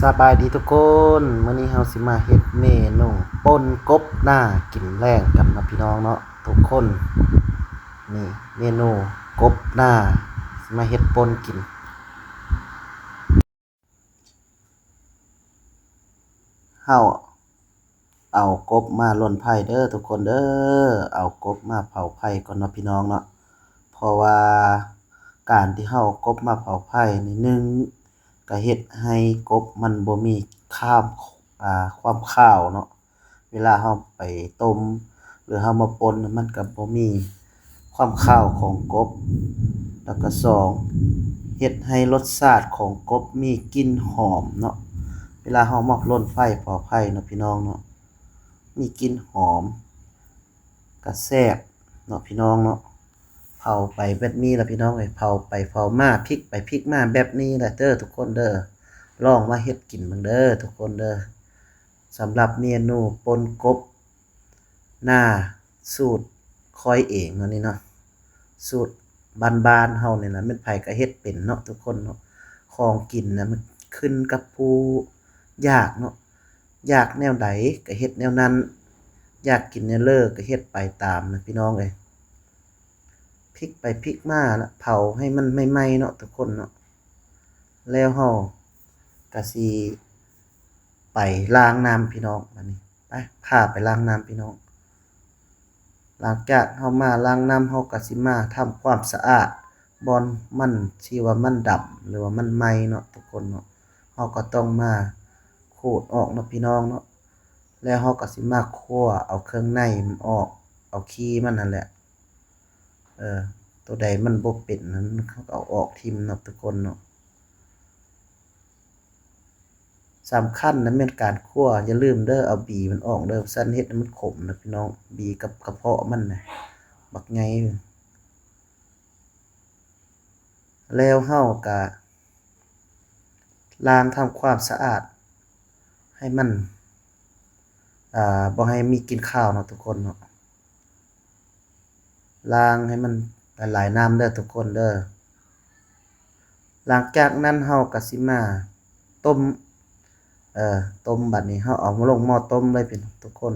ສະບາຍດີທຸກຄົນ, ມື້ນີ້ເຮົາຊິມາເຮັດເມນູປົ່ນກົບໜ້າກິນແລງກັນເນາະພີ່ນ້ອງເນາະທຸກຄົນ. ນີ້ເມນູກົບໜ້າ ຊິມາເຮັດປົ່ນກິນ. ເຮົາເອົາກົບມາລົນໄຟເດີທຸກຄົນເດີ, ເອົາກົບມາເຜົາໄຟກ່ອນເນາະພີ່ນ້ອງເນາະ. ເພາະວ່າການທີ່ເຮົາເອົາກົບມາເຜົາໄຟນີ້ ໜຶ່ງ ກະເຮັດໃຫ້ກົບມັນບໍ່ມີຄາມ ອາ ຄວາມຄາວເນາະ. ເວລາເຮົາໄປຕົ້ມ ຫຼືເຮົາມາປົ່ນ ມັນກະບໍ່ມີຄວາມຄາວຂອງກົບ. ແລ້ວກະສອງ ເຮັດໃຫ້ລົດຊາດຂອງກົບມີກິ່ນຫອມເນາະ. ເວລາເຮົາມາລົນໄຟ ເຜົາໄຟເນາະພີ່ນ້ອງເນາະ ມີກິ່ນຫອມ ກະແຊບເນາະພີ່ນ້ອງເນາະ. ເຜົາໄປແບບນີ້ລະພີ່ນ້ອງເອີຍ, ເຜົາໄປເຜົາມາ ພິກໄປພິກມາແບບນີ້ລະເດີທຸກຄົນເດີ. ລອງມາເຮັດກິນເບິ່ງເດີທຸກຄົນເດີ. ສຳລັບເມນູປົ່ນກົບໜ້າສູດຂ້ອຍເອງເນາະນີ້ເນາະ, ສູດບ້ານໆເຮົານີ້ລະ, ແມ່ນໃຜກະເຮັດເປັນເນາະທຸກຄົນເນາະ. ຂອງກິນນະມັນຂຶ້ນກັບຜູ້ຢາກເນາະ, ຢາກແນວໃດກະເຮັດແນວນັ້ນ, ຢາກກິນແນວເລີກະເຮັດໄປຕາມນະພີ່ນ້ອງເອີຍ. ພິກໄປພິກມາລະ ເຜົາໃຫ້ມັນໄໝ້ໆເນາະທຸກຄົນເນາະ. ແລ້ວເຮົາກະຊິໄປລ້າງນ້ຳພີ່ນ້ອງ. ບາດນີ້ໄປ ພາໄປລ້າງນ້ຳພີ່ນ້ອງ. ຫຼັງຈາກເຮົາມາລ້າງນ້ຳ ເຮົາກະຊິມາທຳຄວາມສະອາດບ່ອນມັນທີ່ວ່າມັນດຳ ຫຼືວ່າມັນໄໝ້ເນາະທຸກຄົນເນາະ. ເຮົາກະຕ້ອງມາຂູດອອກເນາະພີ່ນ້ອງເນາະ. ແລ້ວເຮົາກະຊິມາຂົ້ວເອົາເຄື່ອງໃນມັນອອກ ເອົາຂີ້ມັນຫັ້ນແຫຼະ. ເອີ ໂຕໃດມັນບໍ່ເປັນນັ້ນ ເຮົາກະເອົາອອກຖິ້ມເນາະທຸກຄົນເນາະ. ສຳຄັນນະແມ່ນການຂົ້ວ, ຢ່າລືມເດີ ເອົາບີມັນອອກເດີ, ບໍ່ຊັ້ນເຮັດໃຫ້ມັນຂົມນະພີ່ນ້ອງ. ບີກັບກະເພາະມັນນະ ບັກໃຫຍ່. ແລ້ວເຮົາກະລ້າງທຳຄວາມສະອາດໃຫ້ມັນ ອາ ບໍ່ໃຫ້ມີກິ່ນຄາວເນາະທຸກຄົນເນາະ. ລ້າງໃຫ້ມັນຫຼາຍໆນ້ຳເດີທຸກຄົນເດີ. ຫຼັງຈາກນັ້ນເຮົາກະຊິມາຕົ້ມ ເອີ ຕົ້ມ. ບາດນີ້ເຮົາເອົາລົງໝໍ້ຕົ້ມເລີຍພີ່ນ້ອງທຸກຄົນ.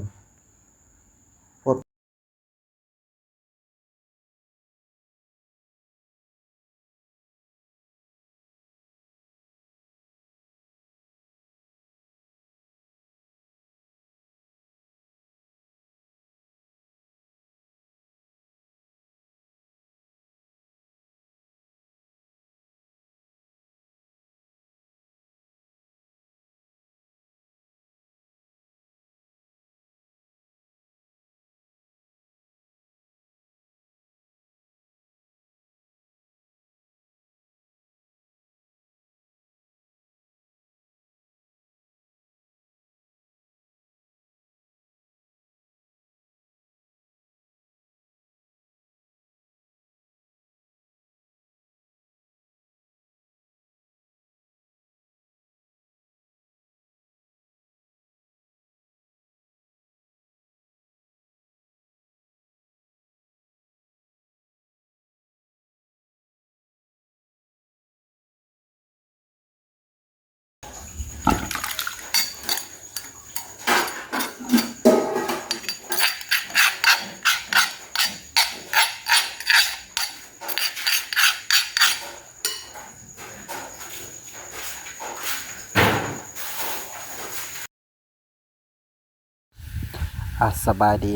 ອາ ສະບາຍດີ.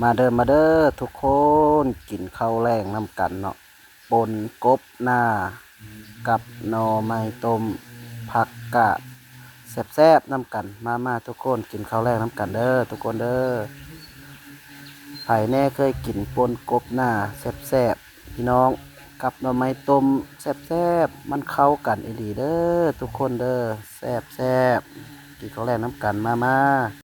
ມາເດີ ມາເດີທຸກຄົນ, ກິນເຂົ້າແລງນຳກັນເນາະ. ປົ່ນກົບໜ້າກັບໜໍ່ໄມ້ຕົ້ມຜັກກາດ ແຊບໆນຳກັນ. ມາໆທຸກຄົນ ກິນເຂົ້າແລງນຳກັນເດີທຸກຄົນເດີ. ໃຜແນ່ເຄີຍກິນປົ່ນກົບໜ້າແຊບໆ ພີ່ນ້ອງ ກັບໜໍ່ໄມ້ຕົ້ມແຊບໆ ມັນເຂົ້າກັນອີ່ຫຼີເດີທຸກຄົນເດີ. ແຊບໆ ກິນເຂົ້າແລງນຳກັນ ມາໆ.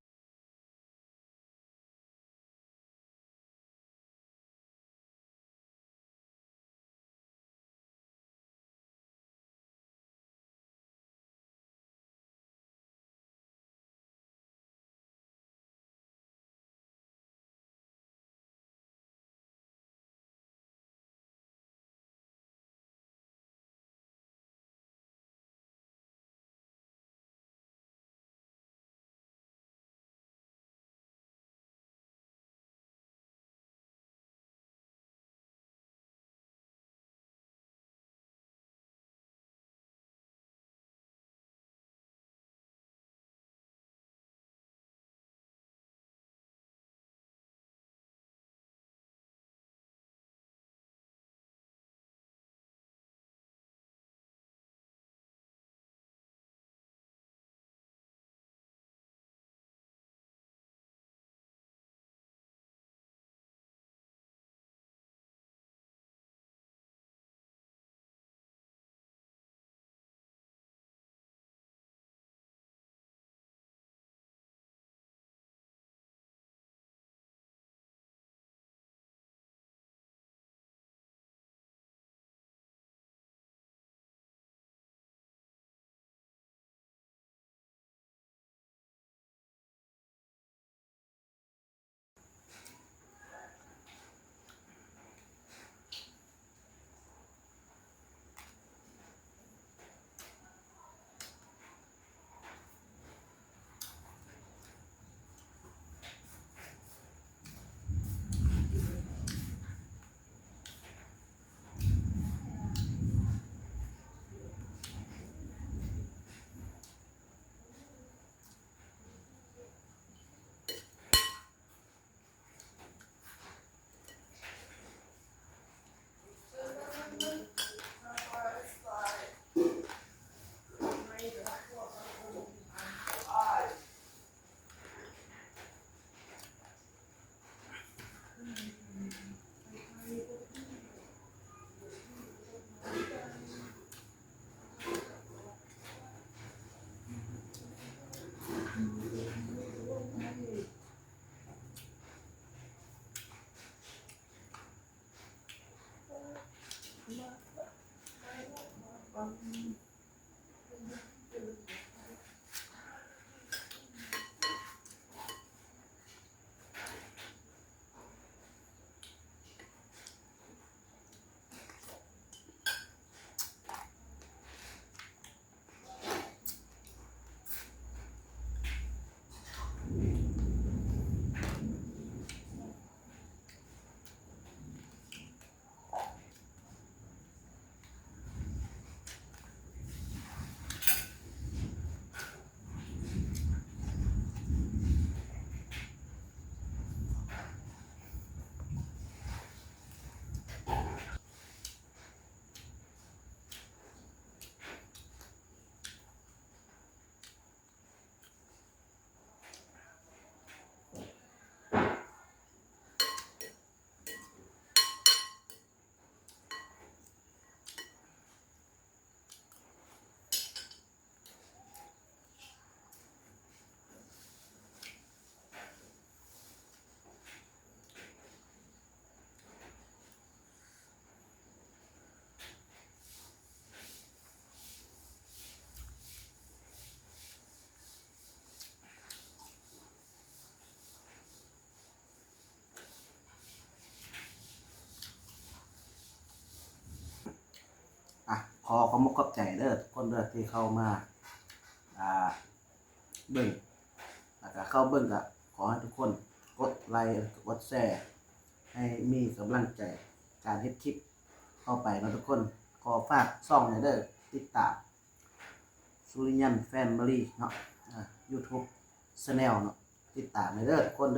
ຂໍຂອບອົກຂອບໃຈເດີທຸກຄົນເດີ ທີ່ເຂົ້າມາ ອ່າ ເບິ່ງ ແລ້ວກະເຂົ້າເບິ່ງ ກະຂໍໃຫ້ທຸກຄົນກົດໄລ ກົດແຊ ໃຫ້ມີກຳລັງໃຈການເຮັດຄລິບຕໍ່ໄປເນາະທຸກຄົນ. ຂໍຝາກຊ່ອງແດ່ເດີ ຕິດຕາມ ສຸລິຍັນ Family ເນາະ ອ່າ YouTube Channel ເນາະ ຕິດຕາມແດ່ເດີທຸກຄົນເດີ.